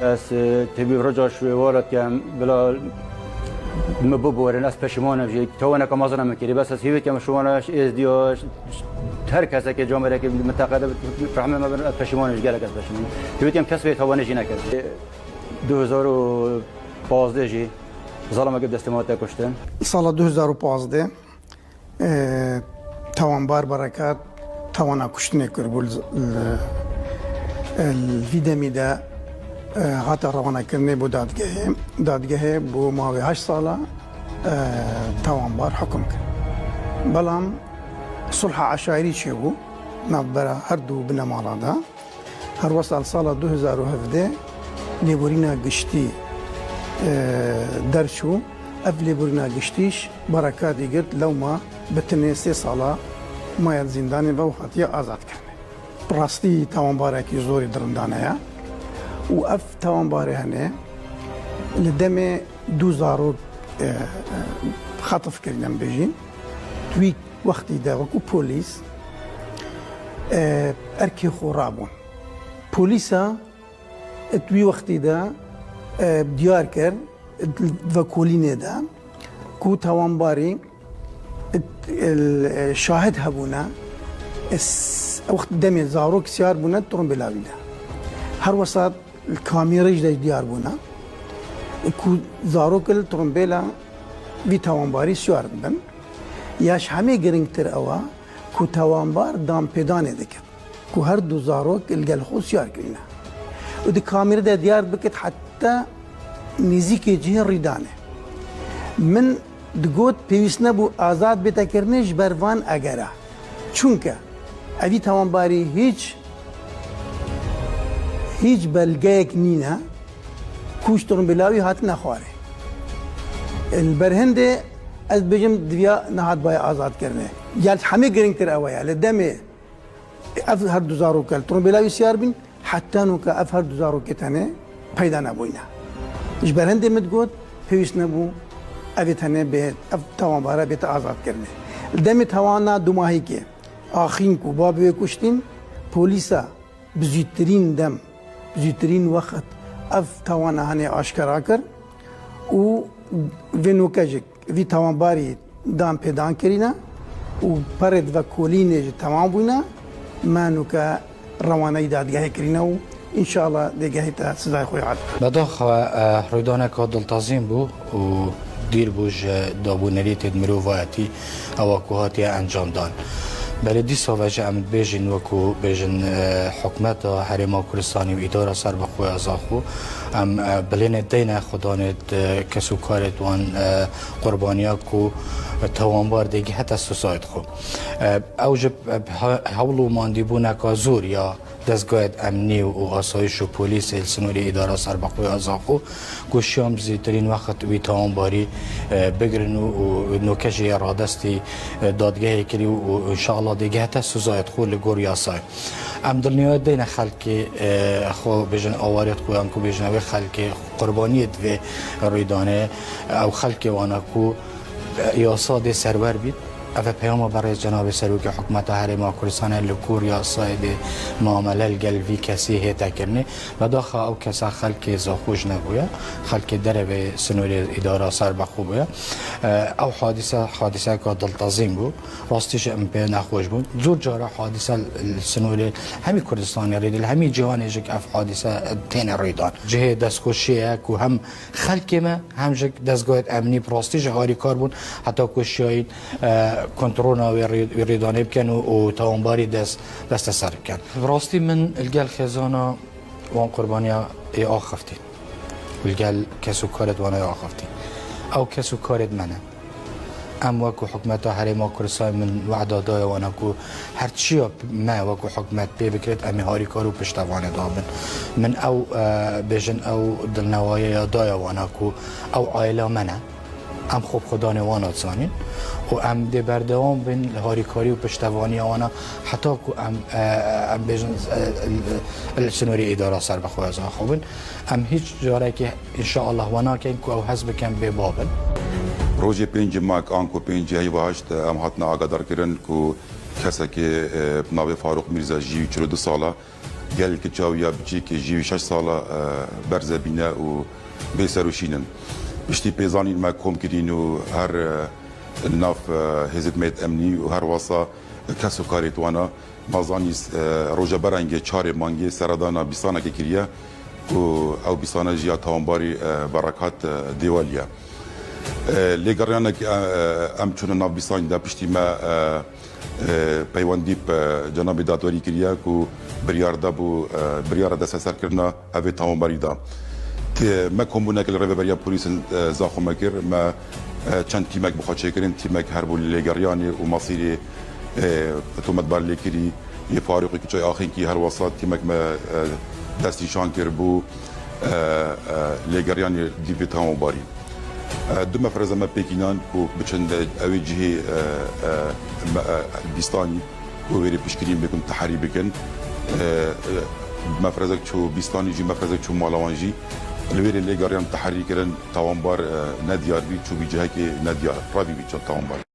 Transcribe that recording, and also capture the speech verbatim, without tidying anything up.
Ez, e, tevî roja şûê wala dikem, bila min biborin, ez peşîman im jî. Tawaneke mezin min kirî, bes ez hîvî dikem ji wana, ji êzdiya, ji her kesekê, camerekê, minteqe de rehmê me bin, ez peşîman im jî, gelek ez peşîman im. Hîvî dikem kes vê tawanê jî neke. Du hezar û pazdeh jî zalameke bi destê me hate kuştin. Sala du hezar û pazdeh, e, tawanbar Berekat tawana kuştinê kiribû. Li, li, li vî demî de, e, hate rewanekirinê bo dadgehê. Dadgehê bo mawê heşt sala, e, tawanbar hukum kir. Belam sulha eşayrî çêbû navbera her du binemala de. Her wesa li sala du hezar û hevdeh lêborîna giştî, e, derçû. Ev lêborîna giştî ji Berekatî girt, lewma bi tenê sê sala maye di zîndanê ve û hatiye azadkirinê. Bi rastî tawanbarekî zorî dirindane ye û ev tawanbarê hene li demê du zarok, e, e, xetif kirîne, em bêjin. Di wî wextî de wekû polîs, e, erkê xwe rabûn. Polîsa di wî wextî de, e, diyar kir, di vekolînê de ku tawanbarî, e, e, şahid hebûne, e, s-, wext demê zarok siyar bûne, tirimbêla wî de. Her wesa li kamîrê jî de diyar bûne, e, ku zarok li tirimbêla vî tawanbarî siyar dibin. Ya ji hemê giringtir ew e ku tawanbar danpêdanê dikit ku her du zarok li gel xwe siyar kirîne û di kamîrê de diyar bikit heta nêzîkê cihê rîdanê. Min digot pêwîst nebû azad bête kirinê ji ber van egera. Çunke evî tawanbarî hîç, hîç belgeyek nîne ku ji tirimbêla wî hatine xwarê. Li ber hindê ez dibêjim diviya nehat baye azadkirinê. Ya ji hemê giringtir ew e ya. Li demê ev her du zarok li tirimbêla wî siyar bîn, heta nûke ev her du zarokê tenê peyda nebûyne. Ji ber hindê min digot, pêwîst nebû evê tenê bê, ev tawanbare bête azadkirinê. Li demê tawana dumahîkê, axîn ku babê wê kuştîn, polîsa bi zûtirîn dem, bi zûtirîn wext ev tawana hanê aşkera kir û vê nûke jî vî tawanbarî danpêdan kirîne û perê di vekolînê jî temam bûne, me nûke rewaneyî dadgehê kirîne û înşallah dêgehê te sizayê xwe yad bike. Bedaxa, e, rûydaneka diltezîn bû û dîr bû ji dabûnerîtê di mirovayetî ewa ku hatiye encamdan. Belê dîsa ve jî em dibêjin, wekû bêjin, e, hikûmeta Herêma Kurdistanê û Îdara Serbixwe ya Zaxo, em, e, bilênê deyne xwedanê, e, kes û karê wan, e, qurbaniya ku tawanbar dêgihete sizayê xwe. E, ew ji, e, he-, hewl û mandîbûneka zor ya dezgehê emnî û asayîş û polîsê li sînorê Îdara Serbixwe ya Zaxo, ku şiyan bi zêtirîn wext wî tawanbarî, e, bigirin û, û nûke jî ya radestî, e, dadgehê kirî û, û înşallah dêgihete sizayê xwe li gor yasayê. Em dilniyayê deyne xelkê, e, xwe bêjin awarê xwe yan ku bêjin ew ê xelkê qurbaniyê di vê rûydanê, ew xelkê wana ku yasa dê serwer bît. Ev e peyama berê Cenabê Serokê Hikûmeta Herêma Kurdistanê li gor yasayê dê muamele li gel vî kesî hête kirinê. Bedaxa ew kesa xelkê Zaxo jî nebûye, xelkê derevê sînorê Îdara Serbixwe bûye. E, ew hadîse, hadîseyeka diltezîn bû. Rastî jî em pê nexweş bûn. Zor cara hadîse li sînorê hemî Kurdistanê rê dê, li hemî cîhanê jî ev hadîse têne rûydan. Cihê destxweşiyê ye ku hem xelkê me hem jî dezgehê emnî bi rastî jî harîkar bûn, heta ku şiyayîn, e, kontrola wê rê-, wê rêdanê bikin û, û tawanbarî dest, desteser bikin. Bi rastî min li gel xêzana wan qurbaniya ê axaftî û li gel kes û karê wana ê axaftî. Ew kes û karê me ne. Em wekû hikûmeta Herêma Kurdistanê min weda daye wana ku her çiya me wekû hikûmet pê bikirit, em ê harîkar û piştevanê da bin. Min ew, e, bêjin ew dilnewayê ya daye wana ku ew aîla me ne. Em xwe bi xwedanê wana dizanîn û em dê berdewam bin li harîkarî û piştevaniya wana heta ku em, e, em bêjin, e, li, li sînorê Îdara Serbixwe ya Zaxo bin. Em hîç carekê înşaallah we nakin ku ew hez bikin bê babin. Rojê pêncî Mak anku pêncî Heyva heşt em hatine agadarkirin ku kesekê, e, bi navê Farûq Mîrza jî çil û du sal e, Gel kiça wî ya biçîk jî şeş sala, e, berze bîne û bê ser û şîn in. Piştî pê zanîn me kom kirîn û her, e, nav, e, hêzên me yê emnî û her wasa kes û karê wana. Ma zanî, e, roja berengê çarê mangê seredana bîstanekê kiriye û ew bîstane jî ya tawanbarî, e, berakat, e, dêwaliye. E, lêgeriyanek, e, e, em çûne nav bîstanî de piştî me, e, e, peywendî bi cenabê dadwerî kiriye ku biryar de bû, e, biryara desteserkirina evê tawanbarî da. Tê-, me kombûneke li rêveberiya polîsan, e, zaxo me kir, me, e, çend tîmek bi xwe çêkirin, tîmek her bû lêgeriyanê û masîrê, e, tometbar lêkirî yê Farûqê Kiçoy Axînkî her wesa tîmek me, e, destnîşan kir bû, e, e, lêgeriyanê dîvê tawanbarî. E, du mefreze me pêk înan ku biçin de ew ê cihê, e, e, me, e, bîstanî û wêrê piştgirî bikin, teherî bikin. E, e, mefrezek çû bîstanî jî, mefrezek çû mala wan jî. Li wêrê lêgeriyan teherî kirin, tawanbar, e, nediyar bî, çû bî cihekê nediyar, revî bî çend tawanbar.